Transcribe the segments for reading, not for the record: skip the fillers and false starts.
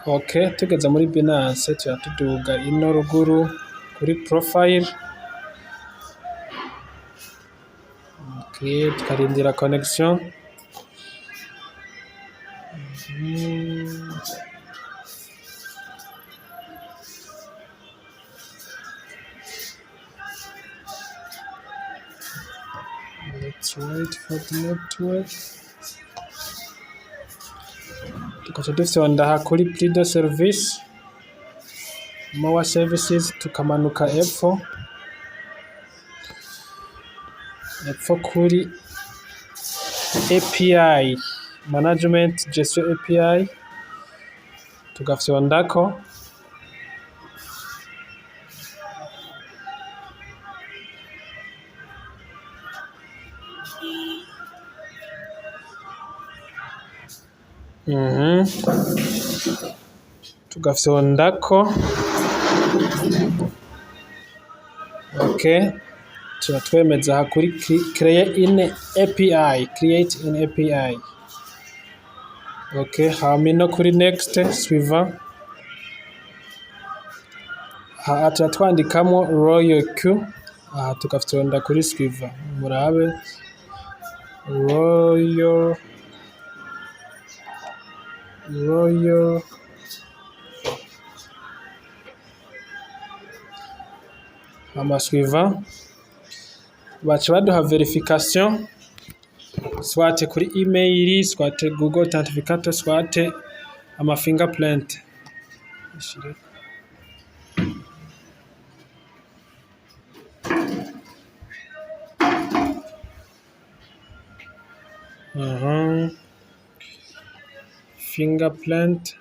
Ok, tugeze muri Binance tuba tuduga ino ruguru kuri profile. Ok, tukarindira connection. Let's wait for the network. Tugaca dufyonda aha kuri prix de service, more services, tukamanuka epfo epfo kuri API management, gestion API, tugafyondako. Tugafyondako. Ok, tuba twemeza aha kuri create in API, create in API. Ok, hama ino kuri next, suivant. Aha tuba twandikamwo Royal Q, aha tugafyonda kuri suivant. Murabe Royal hama suivant. Baca baduha verification, soit kuri email, soit Google Authenticator, soit ama fingerprint. Fingerprint.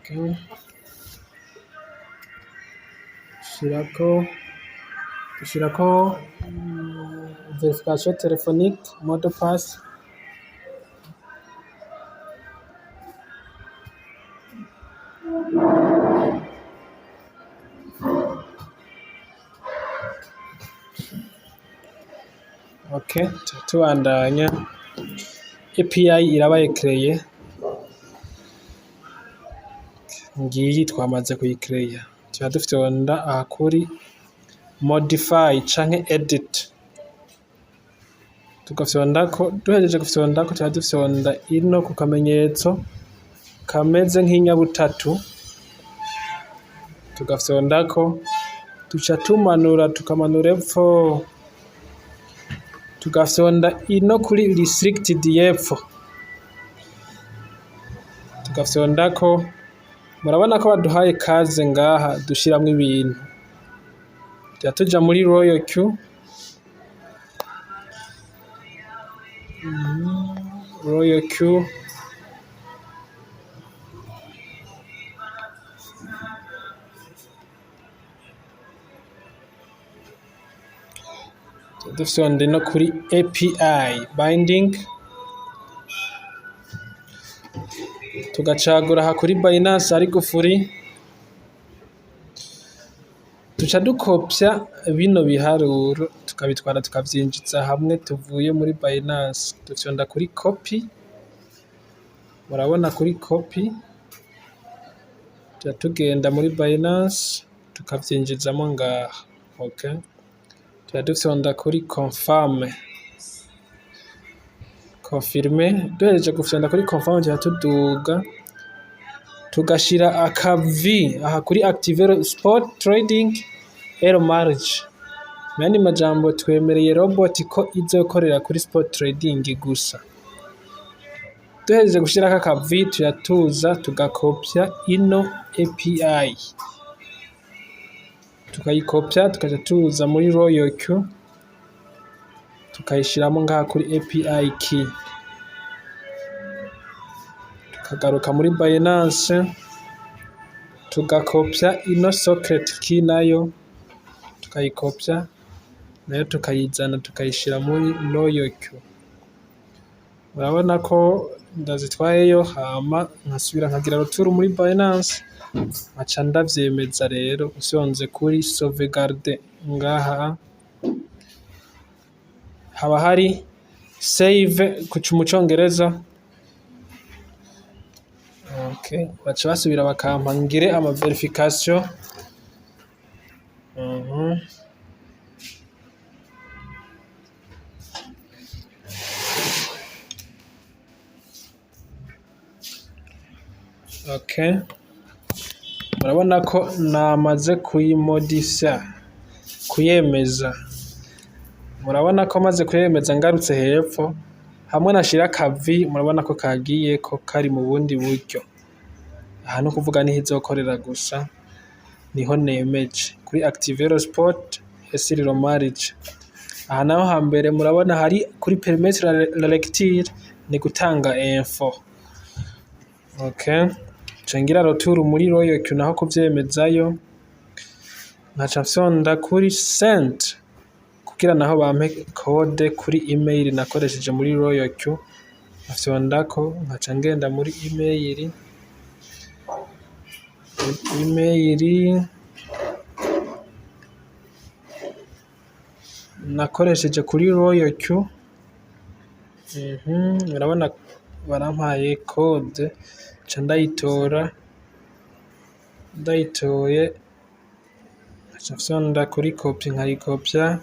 Okay. Dushirako verification téléphonique, mot de passe. Ok, tubandanya. API irabaye créée, ngiyi twamaze kuyicreya. Tuba dufyonda aha kuri modify canke edit, tugafyondako. Duhejeje gufyondako, tuba dufyonda ino ku kamenyetso kameze nk'inyabutatu, tugafyondako, tuca tumanura, tukamanura epfo, tugafyonda ino kuri restricted y'epfo, tugafyondako. Murabona ko baduhaye kaze ngaha dushiramwo ibintu. Tuca tuja muri Royal Q, Royal Q. Dufyonde no kuri API binding, tugacagura aha kuri Binance ari gufuri, tuca dukopya bino biharuro, tukabitwara tukavyinjiza hamwe tuvuye muri Binance. Dufyonda kuri copy, murabona kuri copy, tuca tugenda muri Binance tukavyinjizamo ngaha. Okay, tuca dufyonda kuri confirm, confirme. Duhejeje gufyonda kuri confirm, tuca tuduga, tugashira akavi aha kuri active spot trading et marge. Mu yandi majambo, twemereye robot ko izokorera kuri spot trading gusa. Duhejeje gushirako akavi, tuyatuza tugakopya ino API, tukayikopya, tukaca tuza muri Royal Q, tukayishiramo ngaha kuri API key, tukagaruka muri Binance, tugakopya ino secret key, nayo tukayikopya, nayo tukayizana, tukayishira muri Royal Q. Murabona ko ndazitwayeyo, hama nkasubira nkagira retour muri Binance, nkaca ndavyemeza. Rero ufyonze kuri sauvegarde ngaha. Haba hari save mu congereza. Okay, baca basubira bakampa ngire ama verification. Okay. Murabona ko namaze kuyimodifya, kuyemeza. Murabona ko maze kuyemeza, ngarutse hepfo hamwe nashira akavi, murabona ko kagiyeko kari mu bundi buryo. Aha no kuvuga niho izokorera gusa, niho nemeje kuri activer spot et sur le marge. Aha naho hambere murabona hari kuri permettre la lecture, ni gutanga info. Okay. Nca ngira retour muri Royal Q naho kuvyemezayo, nkaca mfyonda kuri send kugira naho bampe code kuri email nakoresheje muri Royal Q, nkafyondako nkaca ngenda muri email nakoresheje kuri Royal Q. Murabona barampaye code, nca ndayitora, ndayitoye nkaca mfyonda kuri copy, nkayikopya.